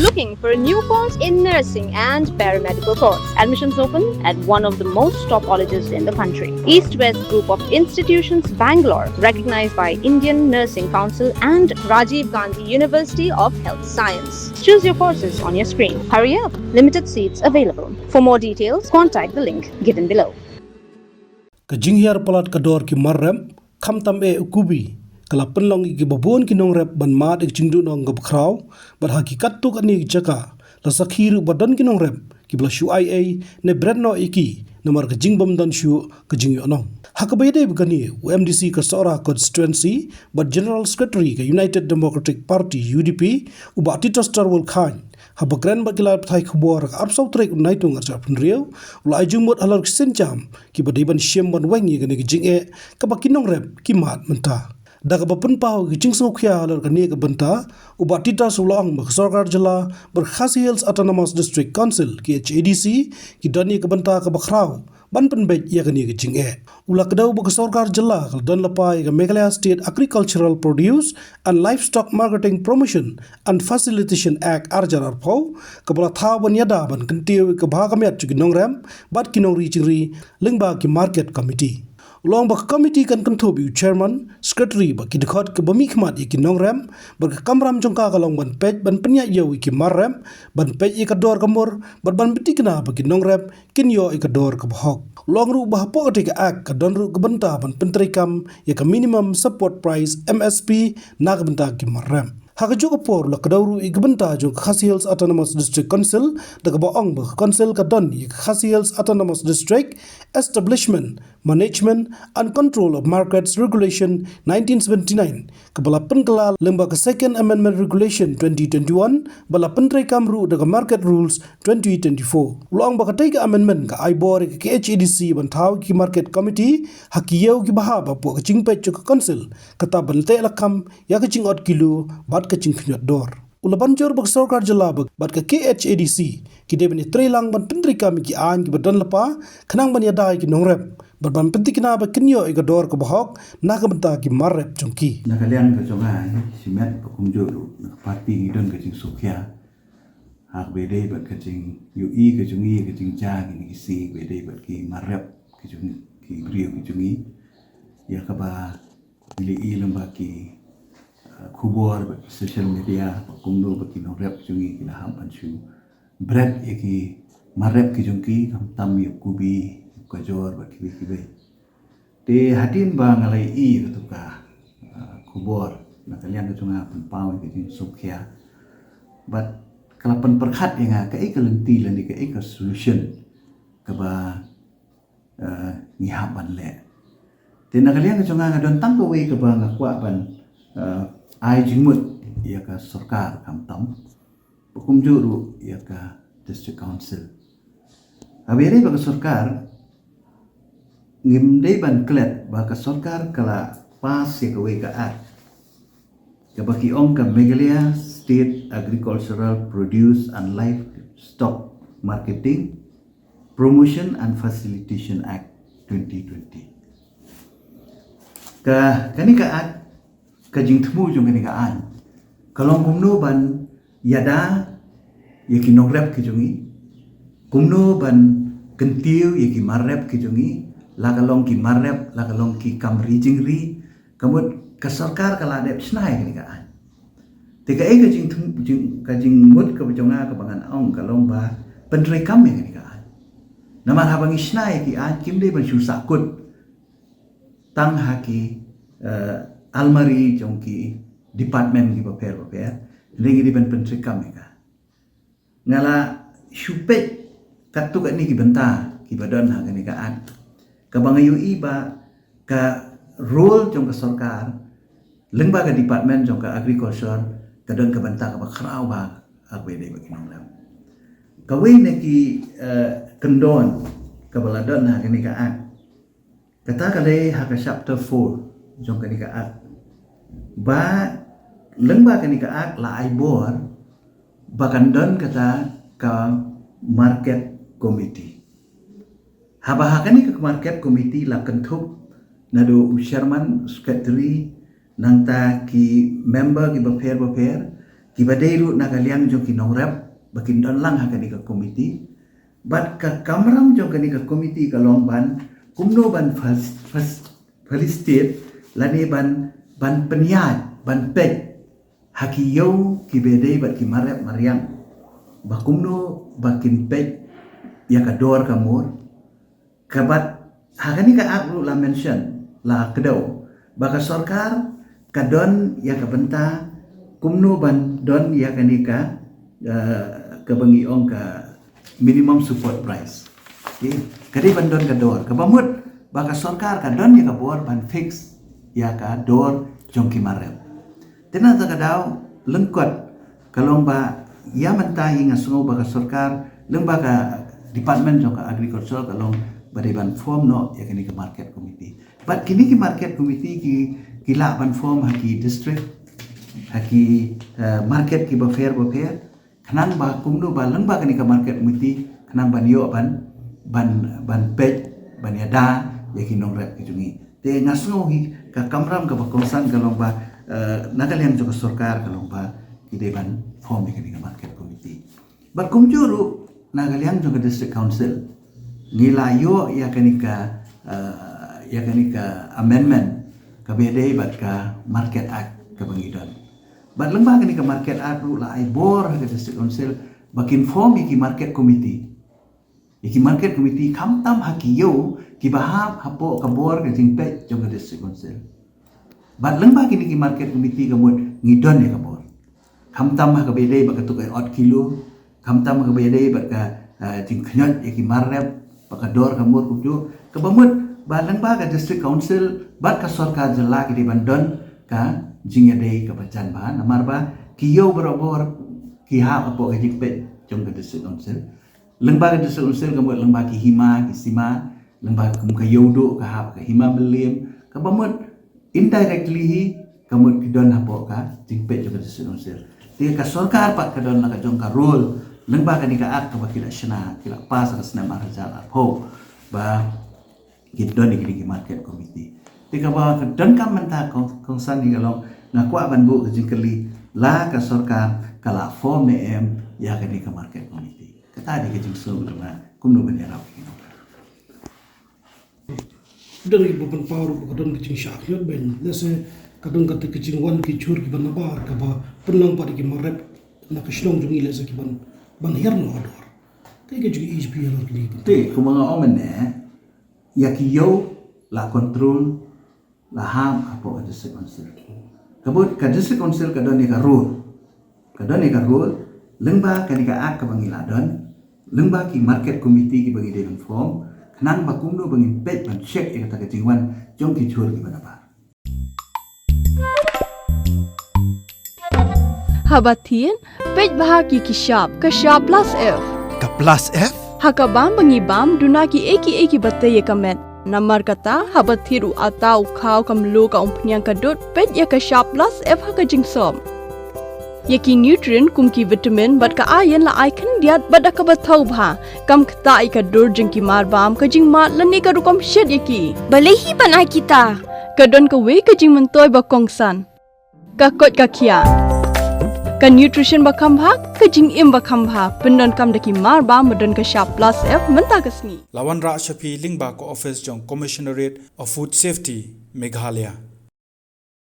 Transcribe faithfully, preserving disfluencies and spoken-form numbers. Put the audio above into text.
Looking for a new course in nursing and paramedical course? Admissions open at one of the most top colleges in the country. East West Group of Institutions, Bangalore, recognized by Indian Nursing Council and Rajiv Gandhi University of Health Science. Choose your courses on your screen. Hurry up, limited seats available. For more details, contact the link given below. Ka jinghiar palat ka dor ki mar rep, khamtam eh u kubi, ka la pynlong ïa ki babun ki nongrep ban mad ïa ka jingduhnong kaba khraw, bad ha ki katto katne ki jaka, la sakhi ruh ba don ki nongrep, kiba la shu ai ei, ne bret noh ïa ki, namar ka jingbym don shuh, ka jingïohnong. Ha kaba ïadei bad kane, u M D C ka Sohra Constituency, bad General Secretary ka United Democratic Party, U D P, u Bah Titos Tarwal Chyne, haba kren bad ki lad pathai khubor ha ka arphew saw tarik u Naitung arhajar arphew hynriew, u la ai jingmut halor ki sienjam, kiba dei ban shim ban weng ïa kane ka jingeh, kaba ki nongrep, ki mad mynta. Da kaba pynpaw ïa ka jingsngewkhia halor kane ka bynta, u Bah Titos u la ong ba ka sorkar jylla, bad ka Khasi Hills Autonomous District Council, K H A D C, ki don ïa ka bynta kaba khraw, ban pynbeit ïa kane ka jingeh. U la kdew ba ka sorkar jylla, ka la don lypa ïa ka Meghalaya State Agricultural Produce and Livestock Marketing Promotion and Facilitation Act arhajar arphew, kaba la thaw ban ïada ban kyntiew ïa ka bha ka miat jong ki nongrep, bad ki nongri jingri, lyngba ki market committee. U la ong ba ka committee kan kynthup ïa u chairman, secretary, bad ki dkhot kiba mihkhmat ïa ki nongrep, bad ka kamram jong ka ka long ban peit, ban pynïaid ïew ïa ki mar rep, ban peit ïa ka dor ka mur, bad ban pynthikna ba ki nongrep, kin ïoh ïa ka dor kaba hok. U la ong ruh ba hapoh katei ka act, ka don ruh ka bynta ban pyntreikam, ïa ka minimum support price, M S P, na ka bynta ki mar rep. Ha kajuh ka por u la kdew ruh ïa ka bynta jong ka Khasi Hills Autonomous District Council, da kaba ong ba ka council ka don ïa ka Khasi Hills Autonomous District Establishment, Management and Control of Markets Regulation nineteen seventy-nine, kaba la pynkylla lyngba ka Second Amendment Regulation twenty twenty-one, ba la pyntreikam ruh da ka Market Rules twenty twenty-four. U la ong ba katei ka amendment ka ai bor ïa ka K H A D C ban thaw ïa ki market committee, ha ki ïew kiba hap hapoh ka jingpeit jong ka council, kata ban teh lakam, ïa ka jingot kilo, bad ka jingkhñiot dor. U la ban jur ba ka sorkar jylla bad, bad ka K H A D C, ki dei ban ïatreilang ban pyntreikam ïa ki aiñ kiba don lypa, khnang ban ïada ïa ki nongrep, bad ban pynthikna ba kin ïoh ïa ka dor kaba hok, na ka bynta ki mar rep jong ki. Na ka liang ka jong nga, eh, shimet ba kumjuh ruh, na ka party ngi don ka jingsngewkhia. Ha kaba ïadei bad ka jingïohi ka jong ngi, ka jingjia kine ki sngi, kaba ïadei bad ki mar rep ki jong ngi, ki briew ki jong ngi. Ïa kaba ngi la ïohi lyngba ki, uh, khubor bad ki social media, ba kumno ba ki nongrep jong ngi ki la hap ban shu bret ïa ki mar rep ki jong ki, khamtam ïa u kubi, u kajor bad kiwei kiwei. Te hadien ba nga la ïohi ïa kato ka, uh, khubor, na ka liang ka jong nga pynpaw ïa ka jingsngewkhia. Bad ka la pynpyrkhat ïa nga kaei ka lynti lane kaei ka solution kaba, uh, ngi hap ban leh. Te na ka liang ka jong nga, nga don tang kawei kaba nga kwah ban, uh, ai jingmut ïa ka sorkar khamtam, ba kumjuh ruh ïa ka District Council. Haba ïadei bad ka sorkar, ngim dei ban klet ba ka sorkar ka la pass ïa kawei ka act, kaba ki ong ka Meghalaya State Agricultural Produce and Livestock Marketing, Promotion and Facilitation Act twenty twenty. Ka, kane ka act, ka jingthmu jong kane ka aiñ, ka long kumno ban ïada ïa ki nongrep ki jong ngi, kumno ban kyntiew ïa ki mar rep ki jong ngi, la ka long ki mar rep, la ka long ki kam ri jingri, ka mut ka sorkar ka la dep shna ïa kane ka aiñ. Te kaei ka jingthmu, jing, ka jingmut kaba jong nga kaba ngan ong ka long ba pyntreikam ïa kane ka aiñ. Namar haba ngi shna ïa ki aiñ, kim dei ban shu sahkut tang ha ki, eh, almari jong ki department kiba pher ba pher, hynrei ngi dei ban pyntreikam ïa ka. Nga la shu peit katto katne ki bynta kiba don ha kane ka act, kaba nga ïohi ba ka role jong ka sorkar lyngba ka department jong ka agriculture ka don ka bynta kaba khraw bha ha kaba ïadei bad ki nongrep. Kawei na ki, eh, kyndon kaba la don ha kane ka act, kata ka dei ha ka chapter four jong kane ka act, ba lyngba kane ka act la ai bor ba kan don kata ka market committee. Haba ha kane ka market committee la kynthup naduh u chairman, secretary, nangta ki member kiba pher ba pher, kiba dei ruh na ka liang jong ki nongrep ba kin don lang ha kane ka komiti. Bad ka kamram jong kane ka komiti ka long ban kumno ban fas- fas- facilitate lane ban ban pynïaid ban peit ha ki ïew kiba dei bad ki marep mariang ba kumno ba kin peit ïa ka dor ka mur. Ka bad ha kane ka act ruh la mention, la kdew ba ka sorkar ka don ïa ka bynta kumno ban don ïa kane ka, eh, kaba ngi ong ka minimum support price. Okay. Ka dei ban don ka dor kaba mut ba ka sorkar ka don ïa ka bor ban fix ïa ka dor jong ki marep. Te na kata ka daw lyngkot ka long ba ïa mynta hi nga sngew ba ka sorkar lyngba ka department jong ka agriculture ka long ba dei ban form noh ïa kine ki market committee. Bad kine ki market committee ki ki lah ban form ha ki district, ha ki, eh, market kiba pher ba pher. Khnang ba kumno ba lyngba kane ka market committee khnang ban ïoh ban ban ban peit ban ïada ïa ki nongrep ki jong ngi. Te nga sngew hi ka kamram kaba kongsan ka long ba, eh, na ka liang jong ka sorkar ka long ba ki dei ban form ïa kane ka market committee. Bad kumjuh ruh na ka liang jong ka district council ngi la ïoh ïa kane ka, eh, ïa kane ka amendment kaba dei bad ka market act kaba ngi don. Bad lyngba kane ka market act ruh la ai bor ha ka district council ba kin form ïa ki market committee. Ïa ki market committee khamtam ha ki ïew kiba hap hapoh ka bor ka jingpeit jong ka district council. Bad lyngba kine ki market committee ka mut ngi don ïa ka bor. Khamtam ha kaba dei bad ka tuk ai ot kilo, khamtam ha kaba dei bad ka, eh, jingkhñiot ïa ki marep bad ka dor ka mur kumjuh. Kaba mut ba lyngba ka district council bad ka sorkar jylla ki dei ban don ka jingïadei kaba jan bha namar ba ki ïew barabor ki hap hapoh ka jingpeit jong ka district council. Lyngba ka district council ka mut lyngba ki hima ki sima, lyngba kum ka ïew duh ka hap ka hima Mylliem, kaba mut indirectly hi ka mut ki don hapoh ka jingpeit jong ka district council. Te ka sorkar pat ka don la ka jong ka role lyngba kane ka act kaba ki la shna ki la pass ha ka snem ar hajar arphew ba ki don ïa kine ki market committee. Te kaba ka donkam mynta kong- kongsan hi ka long nga kwah ban buh ka jingkylli la ka sorkar ka la form ne em ïa kane ka market committee. Kata dei ka jingsngew jong nga kumno ban ïarap ïa kine. Don kiba pynpaw ruh ba ka don ka jingshah khlieh beiñ lehse ka don kata ka jingwan ki jhur kiba nabar kaba pynlong pat ïa ki marep na ka shnong jong ngi lehse ki ban ban hiar noh ha dor. Kaei ka jingïeit jong phi halor kine ki bynta? Te kumba nga ong mynne ïa ki ïew la control la hap hapoh ka district council. Ka mut ka district council ka don ïa ka role. Ka don ïa ka role lyngba kane ka act kaba ngi la don, lyngba ki market committee kiba ngi dei ban form, khnang ba kumno ba ngin peit ban check ïa kata ka jingwan jong ki jhur kiba nabar. Haba thied, peit bha ki ki shap, ka shap plus F. Ka plus F? Ha ka bam ba ngi bam, duna kiei kiei kiba tei ïa ka met. Namar kata, haba thied u atta, u khaw, ka mluh, ka umphniang, ka dud, peit ïa ka shap plus F ha ka jingsop. Ïa ki nutrient kum ki vitamin bad ka iron la ai khyndiat bad da kaba thaw bha. Kam ktah ïa ka dur jong ki mar bam, ka jingmad lane ka rukom shet ïa ki. Balei hi ban ai kita? Ka don kawei ka jingmyntoi ba kongsan. Ka koit ka khiah. Ka nutrition ba kham bha, ka jingim ba kham bha. Pyndonkam da ki mar bam ba don ka shap plus F mynta ka sngi. La wanrah sha phi lyngba ka office jong Commissionerate of Food Safety, Meghalaya.